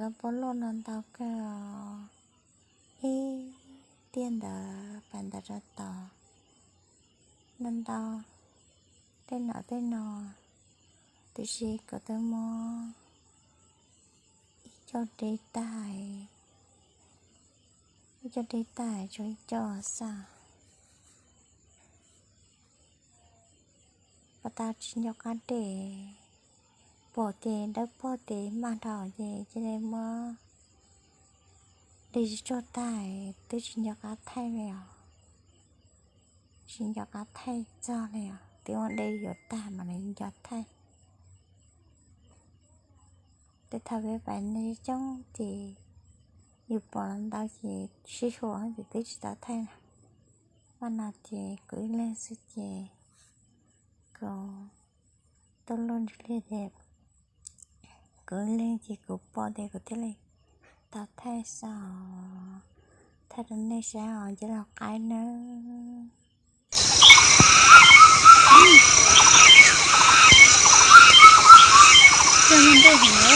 Cov pob luaj no ntau kawg, ib tiaj ntawd pas ntawd rau tod, ntau ntau, tej nom tej no, tiam sis kuv twb muab ib co de tag, ib co de tag, tshuav ib co xwb. Pas tas tsis nco qab de, pom ces dawb paug ces mag dhau ces cia li muab de tsis tsuag tag, twb tsis nco qab thaij li os. Tsis nco qab thaij txog li os, twb muab de yuav tag mas nws nco thaij. Tej thaum peb pais neeg coob ces yus pom los ntau ces sib huam ces twb tsis tau thaij na. Paj no ces kuv ib leeg xwb ces kuv tuaj luaj ntsis liaj ces kuv ib leeg ces kuv pom ces kuv thiaj li tau thaij xwb os. Thaij rau nej saib os, cia li qaib nawb. Coj ntej heev na.